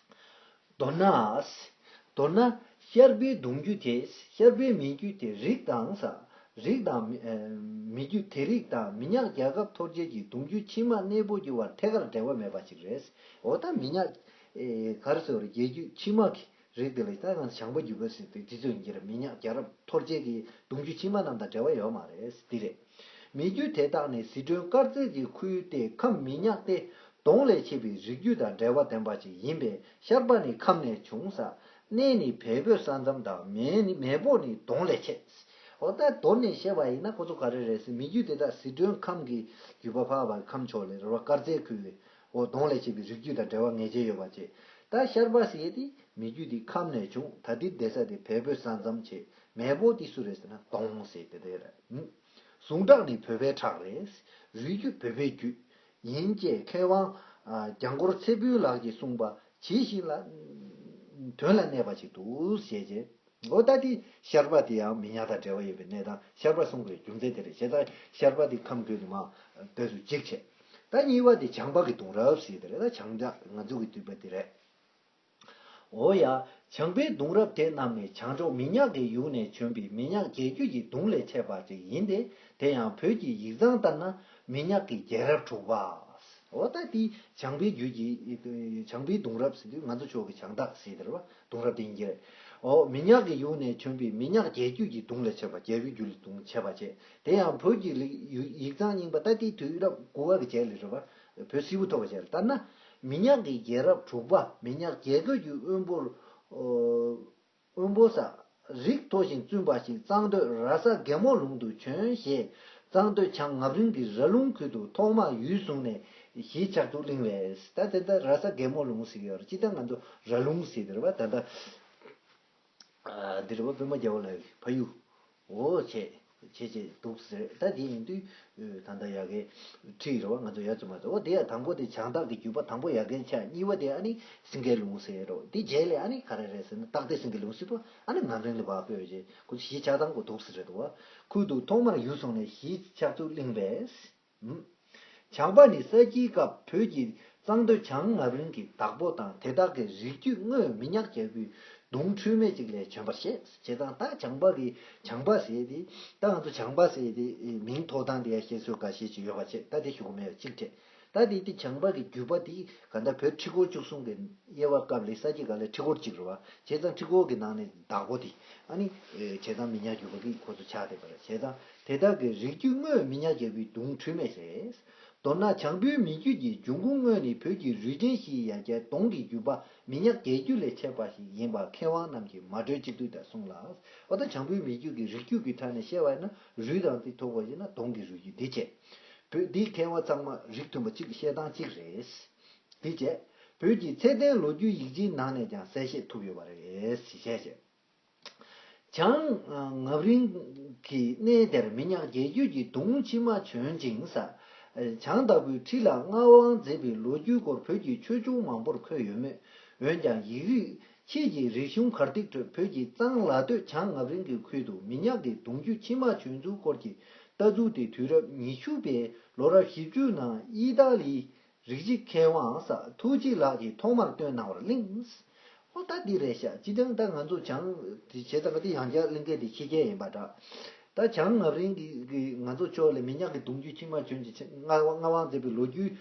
མདོར་ན། མདོར་ན། ཤར་པའི་གདུང་རྒྱུད་དེ། ཤར་པའི་མི་རྒྱུད་དེ་རིགས་དང་ས། རིགས་དང་མི་ཨ། མི་རྒྱུད་དེ་རིགས་དང་མི་ཉག་རྒྱལ་ཁབ་ཐོར་བྱེད་ཀྱི་གདུང་རྒྱུད་ཕྱི་མ་གནས་སྤོ་རྒྱུ་བར་ཐད་ཀར་འབྲེལ་བ་མེད་པ་ཞིག་རེད། འོ་ད་མི་ཉག་ཨེ། ག་རེ་ཟེར་བ་རེད། རྒྱལ་རྒྱུད་ཕྱི་མ་གི་རིགས་དེ་ལ་ད་ང་ཚོ་བྱང་པ་རྒྱུད་པ་ཟེར་དུས་དེ་ཚོ་ཡིན་གྱི་རེད། མི་ཉག་རྒྱལ་རབས་ཐོར་བྱེད་ཀྱི་གདུང་རྒྱུད་ཕྱི་མ་རྣམས་དང་འབྲེལ་བ་ཡོད་མ་རེད། འདི་རེད། མི་རྒྱུད་དེ་དག་ནི་ཟི་ཁྲོན་དཀར་རྩེ་གྱི་ཁུལ་ཏེ་ཁམས་མི་ཉག་སྟེ། གདོང་ལས་མཆེད་པའི་རིགས་རྒྱུད་དང་འབྲེལ་བ་ལྡན་པ་ཅིག་ཡིན་པས་ཤར་པ་ནི་ཁམས་ནས་བྱུང་ས། གནས་ནི་བལ་བོད་ས་མཚམས་དང་མེ་ནི་མེས་པོ་ནི་གདོང་ལས་མཆེད། འོ་ད་མདོར་ནས་བཤད་པ་ཡིན་ན་ཁོ་ཚོ་ག་རེ་རེད་ཟེར། མི་རྒྱུད་དེ་དག་ཟི་ཁྲོན་ཁམས་ཀྱི་རྒྱུད་པ་འཕགས་པ་ཁམས་ཕྱོགས་ལས་རེད་བ། དཀར་རྩེ་ཁུལ་ལས། འོ་གདོང་ལས་མཆེད་པའི་རིགས་རྒྱུད་དང་འབྲེལ་བ་ངེས་ཅན་ཡོད་པ་བཅས། ད་ཤར་པ་ཟེར་ཡས་དེ་མི་རྒྱུད་དེ་ཁམས་ནས་བྱུང་། ད་དེ་བསྡད་ས་དེ་བལ་བོད་ས་མཚམས་བྱས། མེས་པོ་དེ་སུ་རེད་ཟེར་ན་གདོང་ཟེར་དེ་དེ་རེད། ཟུངས་ཁྲག་ནི་བོད་པའི་ཁྲག་རེད། རུས་རྒྱུད་བོད་པའི་རྒྱུད་ཡིན་ཅེས་མཁས་དབང་ཨ། རྒྱ་མགོར་ཚེ་ཕུན་ལགས་ཀྱིས་གསུངས་པ་ཇི་བཞིན་ལ་དོན་ལ་གནས་པ་ཞིག་འདུག་ཞེས་བྱས། འོ་ད་དེ་ཤར་པ་དེ་ཡང་མི་ཉག་དང་འབྲེལ་བ་ཡོད་པའི་གནས་སྟངས། ཤར་པ་གསུང་དགོས་རྒྱུ་མཚན་དེ་རེད། བྱས་ཙང་ཤར་པ་དེ་ཁམས་ཁུལ་དུ་མ་དེ་སུ་གཅིག་བྱས། ད་གཉིས་པ་དེ་བྱང་པ་གི་གདུང་རབས་ཟེར་དེ་རེད། ད་བྱང་ཅག་ང་ཚོ་གི་འདུས་པ་དེ་རེད། འོ་ཡ། བྱང་པའི་གདུང་རབས་དེ་རྣམས་ནི་བྱང་ཕྱོགས་མི་ཉག་གི་ཡུལ་ནས་བྱོན་པའི་མི་ཉག་བརྒྱད་ཅུ་ཡི་གདུང་ལས་མཆེད་པ་ཅིག་ཡིན་ཏེ། དེ་ཡང་བོད་ཀྱི་ཡིག་ཚང་ལྟར་ན་མི་ཉག་གི་རྒྱལ་རབས་དྲུག་པ། འོ་ད་དེ་བྱང་པའི་རྒྱུད་ཀྱི་བྱང་པའི་གདུང་རབས་ཟེར་དུས་ང་ཚོ་ཕྱོགས་ཀྱི་བྱང་སྟག་ཟེར་དེ་རེད་བ། གདུང་རབས་དེ་ཡིན་གྱི་རེད། འོ་མི་ཉག་གི་ཡུལ་ནས་བྱོན་པའི་མི་ཉག་བརྒྱད་ཅུ་ཡི་གདུང་ལས་མཆེད་པ། རྒྱལ་པོའི་རྒྱུད་ལས་གདུང་མཆེད་པ་བྱས། དེ་ཡང་བོད་ཀྱི་ཡིག་ཡིག་ཚང་རྙིང་པ་ད་ལྟའི་དུས་རབས་དགུ་པ་གི་རྗེས་ལ་རེད་བ། བོད་སིལ་བུ་ཐོག་གི་རྗེས་ལ། ལྟར་ན། མི་ཉག་གི་རྒྱལ་རབས་དྲུག་པ། མི་ཉག་རྒྱལ་ཁབ་ཀྱི་དབོན་པོར། དབོན་པོ་ས། རིགས་མཐོ་ཞིང་བཙུན་པ་ཞིག་གཙང་སྟོད་ར་ས་རྒན་མོ་ལུང་དུ་བྱོན་ཞེས། གཙང་སྟོད་བྱང་ངམ་རིང་གི་ར་ལུང་ཁུལ་དུ་ཐོག་མར་ཡུལ་བཟུང་ནས་གཞིས་ཆགས་ཚུལ་གླེང་བས། ད་དེ་ལྟར་ར་ས་རྒན་མོ་ལུང་ཟེར་གྱི་ཡོད་རེད། སྤྱིར་བཏང་ང་ཚོ་ར་ལུང་ཟེར་དེ་རེད་བ། ད་ལྟ། ཨ། འདི་རེད་བ། པད་མ་རྒྱལ་པོ་ལ་ཕ་ཡུལ། འོ་བྱས། བྱས་བྱས་འདུག་ཟེར། ད་དེ་ཡིན་དུས། ཨ། ད་ལྟ་ཡ་གའི་ཁྲིད་རེད་བ། ང་ཚོ་ཡ་ཙུ་མ་ཙུ། འོ་དེ་ཡ་དང་པོ་དེ་བྱང་སྟག་གི་རྒྱུད་པ་དང་པོ་ཡ་གའི་ཆགས། གཉིས་པ་དེ་ཨ་ནི་སེང་གེ་ལུང་ཟེར་རོ། དེ་རྗེས་ལ་ཨ་ནི་ག་རེ་རེད་ཟེར་ན། སྟག་སྡེ་སེང་གེ་ལུང་ཟེར་བ། ཨ་ནི་ངམ་རིང་ལ་བབས་པ་ཡོད་ཅེས། ཁོ་ཚོ་གཞིས་ཆགས་སྟངས་ཁོ་འདུག་ཟེར་རེད་འདུག་བ། ཁུལ་དུ་ཐོག་མར་ཡུལ་བཟུང་ནས་གཞིས་ཆགས་ཚུལ་གླེང་བས། བྱང་པ་ནི་ས་དཀྱིལ་སྐབས་བོད་ཀྱི་གཙང་སྟོད་བྱང་ངམ་རིང་གི་བདག་པོ་དང་། དེ་དག་གི་རིགས་རྒྱུད་སྔོན་མི་ཉག་རྒྱལ་པོའི་གདུང་འཁྲུལ་མེད་ཅིག་ལས་བྱོན་པར་བཤད། བྱས་ཙང་ད་བྱང་པ་གི་བྱང་པ་ཟེར་དེ། ད་ང་ཚོ་བྱང་པ་ཟེར་དེ་མིང་ཐོགས་སྟངས་དེ་ཡ་བཤད་སྲོལ་འགའ་ཤས་ཅིག་ཡོད་པ་བྱས། ད་དེ་ཞུ་གི་མེད་པ་གཅིག་བྱས། ད་དེ་དེ་བྱང་པ་གི་རྒྱུད་པ་དེ་ག་ད་བོད་ཁྲི་སྐོར་བཅུ་གསུམ་གི་དབྱེ་བ་སྐབས་ལ་ས་དཀྱིལ་སྒང་ལ་ཁྲི་སྐོར་གཅིག་རེད་བ། བྱས་ཙང་ཁྲི་སྐོར་གི་ནང་ནས་བདག་པོ་དེ། ཨ་ནི། བྱས་ཙང་མི་ཉག་རྒྱུད་པ་གི་ཁོ་ཚོ་ཆགས་བསྡད་པ་རེད། བྱས་ཙང་དེ་དག་གི་རིགས་རྒྱུད་སྔོན་མི་ཉག་རྒྱལ་པོའི་གདུང་འཁྲུལ་མེད་ཟེར། མདོར་ན་བྱང་པོའི་མི་རྒྱུད་ཀྱི་འབྱུང་ཁུངས་སྔོན་ནི་བོད་ཀྱི་རུས་ཆེན་བཞིའི་ཡ་གྱལ་གདོང་གི་རྒྱུད་པ་མི་ཉག་རྒྱལ་རྒྱུད་ལས་མཆེད་པ་ཞིག་ཡིན་པ་མཁས་དབང་རྣམས་ཀྱིས་མ་གྲོས་གཅིག་མཐུན་དུ་གསུངས་ལ། འོ་ད་བྱང་པོའི་མི་རྒྱུད་ཀྱི་རིགས་རྒྱུད་ཀྱི་ཐད་ནས་བཤད་པ་ཡིན་ན། རུས་དང་དེ་ཐུག་པ་ཡིན་ན་གདོང་གི་རུས་རྒྱུད་འདི་བྱས། བོད་འདིའི་མཁས་དབང་ཚང་མ་རིགས་མཐུན་པ་གཅིག་བཤད་སྟངས་གཅིག་རེད། དེ་བྱས། བོད་ཀྱི་ཚད་ལྡན་ལོ་རྒྱུས་ཡིག་ཆའི་ནང་ནས་ཀྱང་གསལ་བཤད་ཐུབ་ཡོད་པ་རེད། ཞེས་བཤད་བྱས། བྱང་ངམ་རིང་གི་གནས་དེར་མི་ཉག་རྒྱལ་རྒྱུད་ཀྱི་གདུང་ཕྱི་མ་བྱོན་ཅིང་ས། བྱང་ལྟ་བུའི་ཁྲི་ལ་མངའ་དབང་མཛད་པའི་ལོ་རྒྱུས་སྐོར་བོད་ཀྱི་ཆོས་འབྱུང་མང་པོར་འཁོད་ཡོད་མོད། འོན་ཀྱང་ཡིག་རིགས་ཕྱིས་ཀྱི་རིག་གཞུང་གར་སྟེགས་ཁྲོད་བོད་ཀྱི་གཙང་ལ་སྟོད་བྱང་ངམ་རིང་གི་ཁུལ་དུ་མི་ཉག་གི་གདུང་རྒྱུད་ཕྱི་མ་བྱོན་ཚུལ་སྐོར་གྱི་ལྟ་ཚུལ་དེ་དུས་རབས་ཉི་ཤུ་པའི་ལོ་རབས་བཞི་བཅུ་ནང་ཨི་ཏཱ་ལིའི་རིགས་གཅིག་མཁས་དབང་ས་ཐུག་ཅི་ལགས་ཀྱིས་ཐོག་མར་བཏོན་གནང་བར་གླེང་། ཨོ་ད་འདི་རེད་ཤག་སྤྱིར་བཏང་ད་ང་ཚོ་བྱང་དེ་བྱས་ཙང་ག་དེ་ཡང་བསྐྱར་གླེང་མཁན་དེ་ཕྱི་རྒྱལ་ཡིན་པ་འདྲ། ད་བྱང་ངམ་རིང་གི་གི་ང་ཚོ་ཕྱོགས་ལ་མི་ཉག་གི་གདུང་རྒྱུད་ཕྱི་མ་བྱོན་ཅིང་མངའ་དབང་མཛད་པའི་ལོ་རྒྱུས་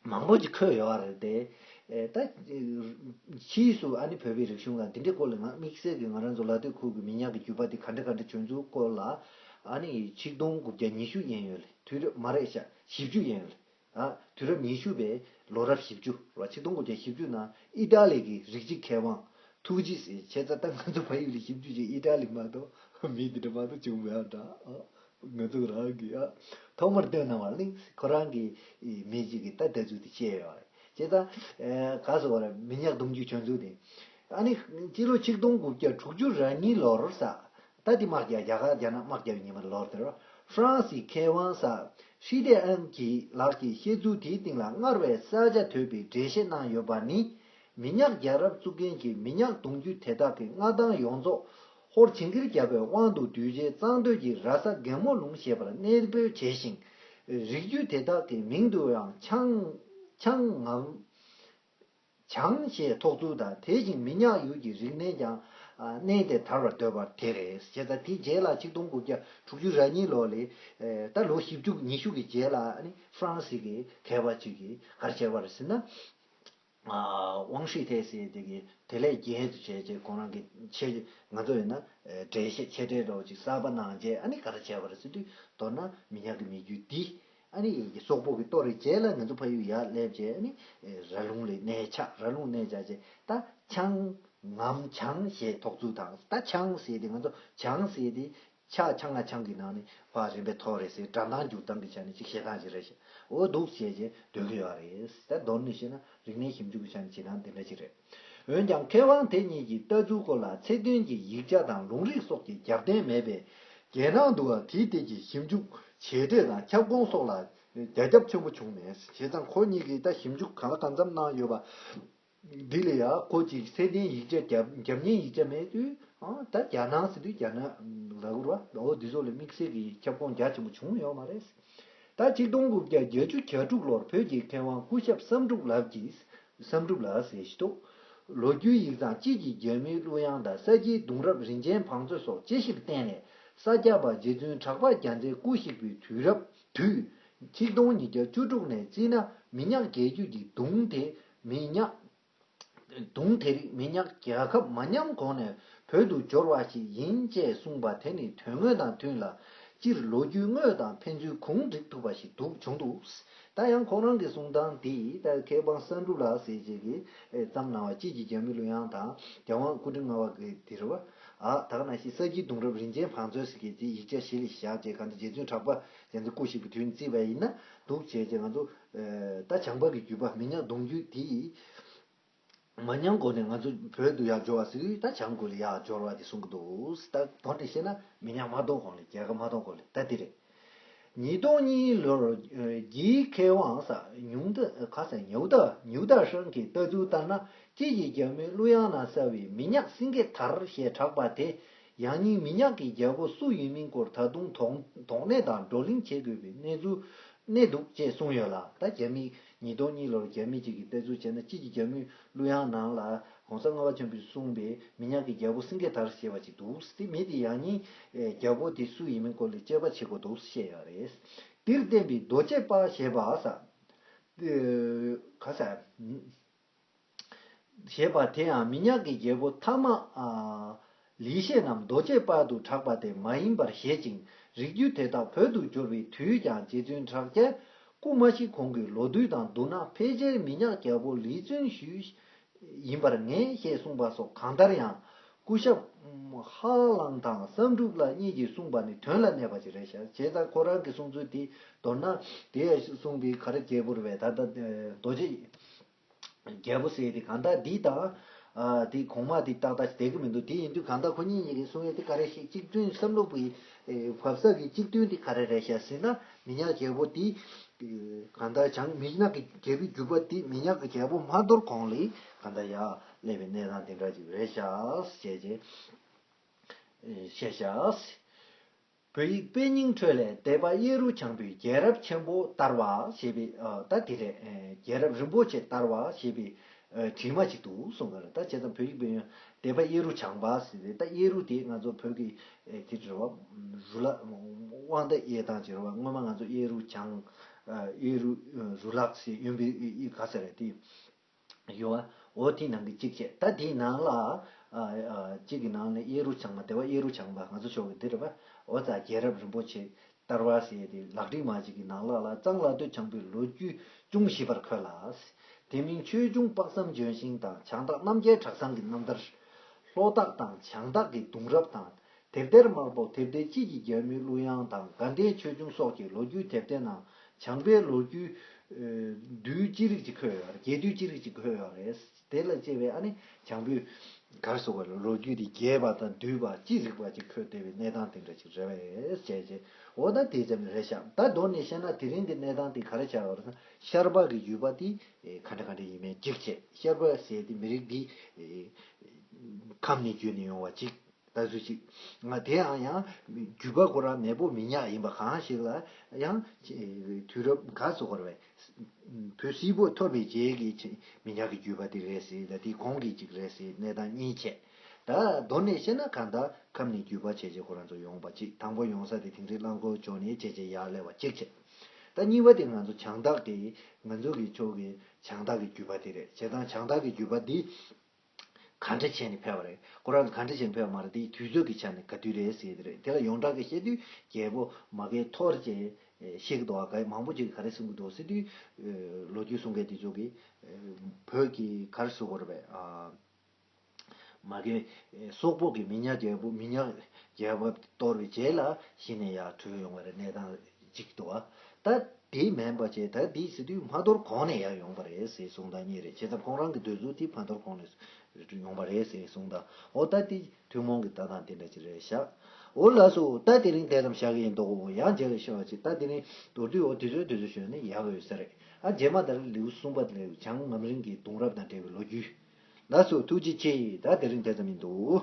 མང་པོ་ཅིག་འཁོད་ཡོད་རེད་དེ། ཨེ་ད་ཕྱིས་སུ་ཨ་ནི་བོད་པའི་རིག་གཞུང་ལ་འདི་འདྲའི་སྐོར་ལ་ང་དམིགས་བསལ་གྱི་ང་རང་ཚོ་ལ་སྟོད་ཁུལ་གྱི་མི་ཉག་གི་རྒྱུད་པ་དེ་ག་འདྲ་ག་འདྲ་བྱོན་ཚུལ་སྐོར་ལ་ཨ་ནི་ཆིག་སྟོང་དགུ་བརྒྱ་ཉི་ཤུ་ཡན་ཡོད་ལེ། དུས་རབས་མ་རེད་ཤག་བཞི་བཅུ་ཡན་ཡོད་ལེ། ཨ། དུས་རབས་ཉི་ཤུ་པའི་ལོ་རབས་བཞི་བཅུ་རེད་བ། ཆིག་སྟོང་དགུ་བརྒྱ་བཞི་བཅུ་ནང་ཨི་ཏཱ་ལི་གི་རིགས་གཅིག་མཁས་དབང་ཐུགས་རྗེ་ཟེར་བྱས་ཙང་། ད་ང་ཚོ་ཕ་ཡུལ་ལ་ཞིབ་འཇུག་བྱས་ཨི་ཏཱ་ལི་མ་གཏོགས་མི་འདི་འདྲ་མ་གཏོགས་བྱུང་མེད་པ་འདྲ། ཨ། ང་ཚོ་རང་གི་ཨ། ཐོག་མར་བཏོན་གནང་བ་གླེང་། ཁོ་རང་གི་མི་གཅིག་གིས་ད་ལྟ་ཚུལ་དེ་བཤད་ཡོད་རེད། བྱས་ཙང་། ཨེ། ག་ཟེར་བ་རེད། མི་ཉག་གདུང་རྒྱུད་བྱོན་ཚུལ་དེ། ཨ་ནི་སྤྱི་ལོ་ཆིག་སྟོང་དགུ་བརྒྱ་དྲུག་ཅུ་རེ་གཉིས་ལོར་ས། ད་དེ་དམག་རྒྱག་རྒྱ་གར་རྒྱ་ནག་དམག་རྒྱག་པའི་ཉི་མ་ལོར་དེར། ཧྥ་རན་སིའི་མཁས་དབང་ས་ཧྲི་ཏེ་ཨན་གྱི་ལགས་ཀྱིས་བཤད་ཚུལ་དེའི་སྟེང་ལ་སྔར་བས་གསལ་ཆ་དོད་པའི་འགྲེལ་བཤད་གནང་ཡོད་པ་ནི། མི་ཉག་རྒྱལ་རབས་བཙུགས་མཁན་གྱི་མི་ཉག་གདུང་རྒྱུད་དེ་དག་གི་མངའ་ཐང་ཡོངས་རྫོགས་ཧོར་ཇིང་གིར་བརྒྱབ་པའི་དབང་དུ་བསྡུས་རྗེས། གཙང་སྟོད་ཀྱི་ར་ས་རྒན་མོ་ལུང་ཞེས་པར་གནས་སྤོས་བྱས་ཤིང་། རིགས་རྒྱུད་དེ་དག་གི་མིང་དུའང་བྱང་། བྱང་ངམ། བྱང་ཞེས་ཐོགས་ཚུལ་དང་། དེ་བཞིན་མི་ཉག་ཡུལ་གྱི་རིག་གནས་ཀྱང་གནས་དེར་དར་བར་འདོད་པ་དེ་རེད། བྱས་ཙང་དེའི་རྗེས་ལ་ཆིག་སྟོང་དགུ་བརྒྱ་དྲུག་ཅུ་རེ་གཉིས་ལོ་ལ། ད་ལོ་བཞི་བཅུ་ཉི་ཤུ་གི་རྗེས་ལ་ཨ་ནི་ཧྥ་རན་སི་གི་མཁས་པ་ཅིག་གིས་ག་རེ་བྱས་པ་རེད་ཟེར་ན། ཝང་ཧྲི་ཐེ་ཟེར་དེ་གིས་དེ་ལས་རྒྱས་སུ་བྱས་རྗེས། ཁོང་རང་གིས་ཆེད། ང་ཚོ་ཡིན་ན་འགྲེལ་བཤད་ཆེ་གྲས་འདྲ་བོ་ཅིག་གསར་པ་གནང་རྗེས། ཨ་ནི་ག་རེ་བྱས་པ་རེད་ཟེར་དུས། མདོར་ན་མི་ཉག་གི་མི་རྒྱུད་འདི། ཨ་ནི་སོག་པོ་གིས་གཏོར་རེ་བྱས་ལ་ང་ཚོ་ཕ་ཡུལ་ཡར་སླེབས་རྗེས། ཨ་ནི་ར་ལུང་ལ་གནས་ཆགས། ར་ལུང་གནས་ཆགས་རྗེས་ད་བྱང་ངམ་བྱང་ཞེས་ཐོགས་ཚུལ་དང་། ད་བྱང་ཟེར་དེ་ང་ཚོ་བྱང་ཟེར་དེ་ཆ་ཆང་ང་ཆང་གི་ནང་ནས་ཕར་རིམ་པས་ཐོགས་རེ་ཟེར། སྒྲ་གདངས་འགྱུར་སྟངས་ཀྱི་ཆ་ནས་ཅིག་བཤད་སྟངས་ཅིག་རེད་ཤག་འོ་འདུག་བྱས་རྗེས་སྡོད་ཀྱི་ཡོད་རེད། ད་མདོར་ནས་བཤད་ན་རིག་གནས་ཞིབ་འཇུག་གི་ཆ་ནས་བྱེད་སྟངས་དེ་འདྲ་ཅིག་རེད། འོན་ཀྱང་མཁས་དབང་དེ་གཉིས་ཀྱི་ལྟ་ཚུལ་སྐོར་ལ་ཚད་ལྡན་གྱི་ཡིག་ཆ་དང་ལུང་རིགས་སོགས་ཀྱི་རྒྱབ་རྟེན་མེད་པས། རྒྱལ་ནང་དུའང་དེའི་ཐད་ཀྱི་ཞིབ་འཇུག་བྱེད་འབྲས་དང་ཁྱབ་ཁོངས་སོགས་ལ་རྒྱ་ཁྱབ་ཆེན་པོ་བྱུང་མེད། བྱས་ཙང་ཁོ་གཉིས་ཀྱིས་ད་ཞིབ་འཇུག་གང་ལ་གང་འཚམ་གནང་ཡོད་པ་འདི་ལ་ཡང་ཁོ་ཅིག་ཚད་ལྡན་ཡིག་ཆ་རྒྱབ་རྒྱབ་གཉེར་ཡིག་ཆ་མེད་དུས། ཨ། ད་རྒྱ་ནང་ཟེར་དུས་རྒྱ་ནག་ལ་གུར་བ། འོ་འདི་ཚོ་ལ་དམིགས་བསལ་གྱི་ཁྱབ་ཁོངས་རྒྱ་ཆེན་པོ་བྱུང་ཡོད་མ་རེད། ད་ཆིག་སྟོང་དགུ་བརྒྱ་བརྒྱད་ཅུ་གྱ་དྲུག་ལོར་བོད་ཀྱི་མཁས་དབང་སྐུ་ཞབས་བསམ་གྲུབ་ལགས་ཀྱིས། བསམ་གྲུབ་ལགས་ཟེར་ཞིག་འདུག་ལོ་རྒྱུས་ཡིག་ཚང་དཔྱིད་ཀྱི་རྒྱལ་མོའི་གླུ་དབྱངས་དང་ས་སྐྱའི་གདུང་རབས་རིན་ཆེན་བང་མཛོད་སོགས་ཅི་ཞིག་བསྟན་ནས་ས་སྐྱ་པ་རྗེ་བཙུན་གྲགས་པ་རྒྱལ་མཚན་སྐུ་གཤེགས་པའི་དུས་རབས་དུས་ཆིག་སྟོང་ཉིས་བརྒྱ་བཅུ་དྲུག་ནས་བརྩིས་ན་མི་ཉག་རྒྱལ་རྒྱུད་ཀྱི་གདུང་དེ་མི་ཉག་གདུང་དེ་རིགས་མི་ཉག་རྒྱལ་ཁབ་མ་ཉམས་གོང་ནས་བོད་དུ་འབྱོར་བ་ཞིག་ཡིན་ཅེས་གསུངས་པ་དེ་ནི་དོན་དངོས་དང་མཐུན་ལ། སྤྱིར་ལོ་རྒྱུས་དངོས་དང་ཕན་ཚུན་གུང་འགྲིག་ཐུབ་པ་ཞིག་འདུག་བྱུང་འདུག་ད་ཡང་ཁོང་རང་གི་གསུང་སྟངས་འདི་ད་མཁས་དབང་བསམ་གྲུབ་ལགས་ཟེར་ཅིག་གིས་བརྩམས་གནང་བ་དཔྱིད་ཀྱི་རྒྱལ་མོའི་གླུ་དབྱངས་དང་རྒྱལ་དབང་སྐུ་ཕྲེང་ལྔ་པ་གི་དེ་རེད་བ། ཨ་ད་ག་ནང་བཞིན་ས་སྐྱའི་གདུང་རབས་རིན་ཆེན་བང་མཛོད་ཟེར་གྱི་དེ་ཡིག་ཆ་ཞིག་ལ་བཞག་ཅེས་གང་ལྟར་རྗེ་བཙུན་གྲགས་པ་རྒྱལ་མཚན་སྐུ་གཤེགས་པའི་དུས་ནས་བརྩིས་པ་ཡིན་ན་འདུག་བྱས་ཅེས་ང་ཚོ་ད་བྱང་པ་གི་བརྒྱུད་པ་མི་ཉག་གདུང་བརྒྱུད་དེ་ཡིས། མ་ཉམས་གོང་ནས་ང་ཚོ་བོད་དུ་ཡར་འབྱོར་བ་ཟེར་དུས་ད་བྱང་ཁུལ་ལ་ཡར་འབྱོར་བ་དེ་གསུང་གི་འདུག་ད་དོན་དེ་བཤད་ན་མི་ཉག་མ་གཏོགས་གོང་ལ་རྒྱལ་ཁབ་མ་གཏོགས་གོང་ལ་ད་དེ་རེད། ཉིས་སྟོང་གཉིས་ལོར་རྒྱའི་མཁས་དབང་ས་ཉུང་ད་ཁ་ས་ཉའུ་ད་ཉའུ་ད་ཧྲན་གྱི་ལྟ་ཚུལ་ལྟར་ན་དཔྱིད་ཀྱི་རྒྱལ་མོའི་གླུ་དབྱངས་ན་གསལ་བའི་མི་ཉག་སེང་གེ་དར་ཞེས་གྲགས་པ་དེ་ཡང་སྙིང་མི་ཉག་གི་རྒྱལ་པོ་སུ་ཡིན་མིན་སྐོར་ད་དུང་དོགས་དོགས་གནས་དང་བགྲོ་གླེང་བྱེད་དགོས་པའི་གནས་ཚུལ་གནས་འདུག་ཅེས་གསུངས་ཡོད་ལ། ད་རྒྱ་མི་ཉིས་སྟོང་གཉིས་ལོར་རྒྱ་མི་གཅིག་གིས་ལྟ་ཚུལ་བྱས་ན་དཔྱིད་ཀྱི་རྒྱལ་མོའི་གླུ་དབྱངས་ནང་ལ་གོང་ས་ལྔ་པ་ཆེན་པོས་གསུངས་པའི་མི་ཉག་གི་རྒྱལ་པོ་སེང་གེ་དར་ཞེས་པ་ཅིག་འདུག་དེ་མི་དེ་ཡང་སྙིང་རྒྱལ་པོ་དེ་སུ་ཡིན་མིན་སྐོར་ལ་དཔྱད་པ་བྱེད་དགོས་འདུག་བཤད་ཡོད་རེད། འདིར་བསྟན་པའི་རྡོ་རྗེ་དཔལ་ཞེས་པ་ས། ག་ས། ཞེས་པ་དེ་ཡང་མི་ཉག་གི་རྒྱལ་པོ་ཐ་མ། ལི་ཤེ་རྣམས་རྡོ་རྗེ་དཔལ་དུ་གྲགས་པ་དེ་མ་ཡིན་པར་བཞེད་ཅིང་རིགས་རྒྱུད་དེ་དག་བོད་དུ་འབྱོར་བའི་དུས་ཀྱང་རྗེ་བཙུན་གྲགས་རྒྱལ་སྐུ་མ་ཤི་གོང་གི་ལོ་དུས་དང་བསྡུར་ན་ཕལ་ཆེར་མི་ཉག་རྒྱལ་པོ་ལི་བཙུན་ཞུས་ཡིན་པར་ངེས་ཞེས་གསུངས་པ་སོགས་གང་ལྟར་ཡང་སྐུ་ཞབས་ཧ་ལང་དང་བསམ་གྲུབ་ལགས་གཉིས་ཀྱིས་གསུངས་པ་ནི་དོན་ལ་གནས་པ་ཅིག་རེད་ཤག་བྱས་ཙང་ཁོ་རང་གི་གསུང་ཚུལ་དེ་མདོར་ན་དེ་གསུངས་པའི་ག་རེ་རྒྱལ་པོ་རེད་པས་ད་ལྟ་རྡོ་རྗེ། རྒྱལ་པོ་ཟེར་དེ་གང་ལྟར་འདི་དང་། ཨ་དེ་གོང་མ་དེ་ཏག་ཏག་བསྡད་ཀྱི་མི་འདུག་དེ་ཡིན་དུས་གང་ལྟར་ཁོ་གཉིས་གཉིས་ཀྱིས་གསུང་ཡས་དེ་ག་རེ་ཞིག་གཅིག་མཐུན་བསམ་བློ་བུའི་བབས་ས་གི་གཅིག་མཐུན་དེ་ག་རེ་རེད་ཤག་ཟེར་ན་མི་ཉག་རྒྱལ་པོ་དེ་གང་ལྟར་བྱང་མི་ཉག་གི་རྒྱལ་པོའི་རྒྱུད་པ་དེ་མི་ཉག་གི་རྒྱལ་པོ་མ་འདོར་གོང་ལ་གང་ལྟར་ཡར་སླེབས་པའི་གནས་སྟངས་དེ་འདྲ་ཅིག་རེད་ཤག་ཟེར་བྱས་བཤད་ཤག་བོད་ཡིག་དཔེ་རྙིང་ཁྲོད་ལས་སྡེ་པ་གཡས་རུ་བྱང་པོས་རྒྱལ་རབས་ཆེན་པོ་བསྟར་བ་ཞེས་པའི་ཨ་ད་དེ་རེད། ཨེ་རྒྱལ་རབས་རིན་པོ་ཆེ་བསྟར་བ་ཞེས་པའི་ཨ་བྲིས་མ་ཅིག་འདུག་གསུངས་ག་ལ། ད་བྱས་ཙང་བོད་ཡིག་དཔེ་རྙིང་སྡེ་པ་གཡས་རུ་བྱང་པ་ཟེར་ཏེ་ད་གཡས་རུ་དེ་ང་ཚོ་བོད་ཀྱི་ཨེ་དེ་རེད་བ། རུ་ལ་དབང་ད་གཡས་བཏང་ཅིག་རེད་བ། སྔོན་མ་ང་ཚོ་གཡས་རུ་བྱང་ཨ་གཡས་རུ་ཨ་རུ་ལག་ཟེར་ཡོན་པའི་ཨི་ག་ས་རེད་དེ། ཡོད་བ། འོ་དེའི་ནང་གི་གཅིག་བྱས། ད་དེའི་ནང་ལ། ཨ་ཨ་གཅིག་གི་ནང་ལ་གཡས་རུ་བྱང་མ་སྡེ་པ་གཡས་རུ་བྱང་པ་ང་ཚོ་ཕྱོགས་ཀྱི་འདི་རེད་པ། འོ་ཙ་རྒྱལ་རབས་རིན་པོ་ཆེ་བསྟར་བ་ཟེར་ཏེ་ལག་བྲིས་མ་གཅིག་གི་ནང་ལ་ལ་གཙང་ལ་སྟོད་བྱང་པའི་ལོ་རྒྱུས་ཅུང་ཞིབ་པར་འཁོད་ལ། དེ་མིན་ཆོས་འབྱུང་དཔག་བསམ་ལྗོན་ཤིང་དང་བྱང་སྟག་རྣམ་རྒྱལ་གྲགས་བཟང་གི་རྣམ་ཐར། ལྷོ་སྟག་དང་བྱང་སྟག་གི་གདུང་རབས་དང་། དེབ་ཐེར་དམར་པོ་དེབ་ཐེར་དཔྱིད་ཀྱི་རྒྱལ་མོའི་གླུ་དབྱངས་དང་དགའ་ལྡན་ཆོས་འབྱུང་སོགས་ཀྱི་ལོ་རྒྱུས་དེབ་ཐེར་ནང་བྱང་པའི་ལོ་རྒྱུས་བསྡུས་ཅི་རིགས་ཅིག་འཁོད་ཡོད་རེད། རྒྱས་བསྡུས་ཅི་རིགས་ཅིག་འཁོད་ཡོད་རེད། དེ་ལ་དཔྱད་པའི་ཨ་ནི་བྱང་པོའི་གར་སོགས་པ་ལ་ལོ་རྒྱུས་དེ་རྒྱས་པ་དང་བསྡུས་པ་ཅི་རིགས་པ་ཅིག་འཁོད་བསྡད་པའི་གནས་སྟངས་དེ་འདྲ་ཅིག་རེད་བས་ཅེས་བྱས། འོ་ད་དེ་ཙམ་རེད་ཤག་ད་མདོར་ནས་བཤད་ན་དེ་རིང་གི་གནས་སྟངས་དེ་ག་རེ་ཆགས་ཡོད་རེད་ཟེར་ན་ཤར་པ་གི་བརྒྱུད་པ་དེ་ག་འདྲ་ག་འདྲ་ཡིན་མིན་གཅིག་བྱས། ཤར་པ་ཟེར་དེ་མི་རིགས་འདི་ཁམས་ནས་བརྒྱུད་ནས་ཡོང་བ་གཅིག་ད་གཟོད་ཅིག་ང་དེ་ཡང་ཡང་རྒྱུད་པ་ཁོ་རང་མེས་པོ་མི་ཉག་ཡིན་པ་གང་ཞིག་ལ་ཡང་དུས་རབས་ག་སོ་གོ་ར་བས་བོད་སིལ་བུ་ཐོར་བའི་རྗེས་ཀྱི་མི་ཉག་གི་རྒྱུད་པ་དེ་རེད་ཟེར་ལ་དེའི་གོང་གི་ཅིག་རེད་ཟེར་གནས་སྟངས་གཉིས་བྱས། ད་མདོར་ནས་བཤད་ན་གང་ལྟར་ཁམས་ནས་རྒྱུད་པ་བྱས་རྗེས་ཁོ་རང་ཚོ་ཡོང་བ་གཅིག་དང་པོ་ཡོང་ས་དེ་དིང་རི་རླངས་འཁོར་ཕྱོགས་ནས་བྱས་རྗེས་ཡར་སླེབས་པ་གཅིག་བྱས། ད་གཉིས་པ་དེ་ང་ཚོ་བྱང་སྟག་གི་ང་ཚོ་གི་ཕྱོགས་ཀྱི་བྱང་སྟག་གི་རྒྱུད་པ་དེ་རེད། བྱས་ཙང་བྱང་སྟག་གི་རྒྱུད་པ་འདི། ག་འདྲ་བྱས་ནས་ཕེབས་པ་རེད། ཁོ་རང་ཚོ་ག་འདྲ་བྱས་ནས་ཕེབས་པ་མ་རེད་དེ་དུས་ཚོད་ཀྱི་ཆ་ནས་ག་དུས་རེད་ཟེར་གྱི་རེད། དེ་ལ་ཡོངས་གྲགས་ཀྱི་བཤད་དུས་རྒྱལ་པོ་མ་གི་ཐོར་ཅེས་བཤད་ཀྱི་འདུག་བ། ག་མང་པོ་ཅིག་ག་རེ་གསུང་གི་འདུག་ཟེར་དུས་ལོ་རྒྱུས་གསུང་མཁན་དེ་ཚོ་གིས་བོད་ཀྱི་ག་རེ་ཟེར་དགོས་རེད་པས། མ་གི་སོག་པོ་གི་མི་ཉག་རྒྱལ་པོ་མི་ཉག་རྒྱལ་པོ་གཏོར་བའི་རྗེས་ལ་གཞི་ནས་ཡར་བྲོས་ཡོང་བ་རེད། གནས་སྟངས་གཅིག་འདུག་བ། ད་དེ་མིན་པ་བྱས་ད་དེ་ཟེར་དུས་མ་གཏོར་གོང་ནས་ཡར་ཡོང་བ་རེད་ཟེར་གསུང་སྟངས་གཉིས་རེད། བྱས་ཙང་ཁོང་རང་གི་འདོད་ཚུལ་དེ་མ་གཏོར་གོང་ནས་ཡོང་བ་རེད་ཟེར་གསུང་སྟངས། འོ་ད་དེ་ཐུན་མོང་གི་ལྟ་སྟངས་དེ་འདྲ་ཅིག་རེད་ཤག་འོ་ལགས་སོ། ད་དེ་རིང་དེ་ཙམ་བཞག་གི་ཡིན་མདོག་འོ་ཡང་རྗེས་ལ་ཤོད་པ་ཅིག་ད་དེ་རིང་མདོར་བསྡུས་འོ་དུས་ཚོད་དུས་ཚོད་ཞོན་ནས་ཡག་གི་ཡོད་ས་རེད། ཨ་རྗེས་མ་ད་རེས་ལེའུ་གསུམ་པ་ལེའུ་བྱང་ངམ་རིང་གི་གདུང་རབས་དང་འབྲེལ་བའི་ལོ་རྒྱུས། ལགས་སོ་ཐུགས་རྗེ་ཆེ། ད་དེ་རིང་དེ་ཙམ་ཡིན་མདོག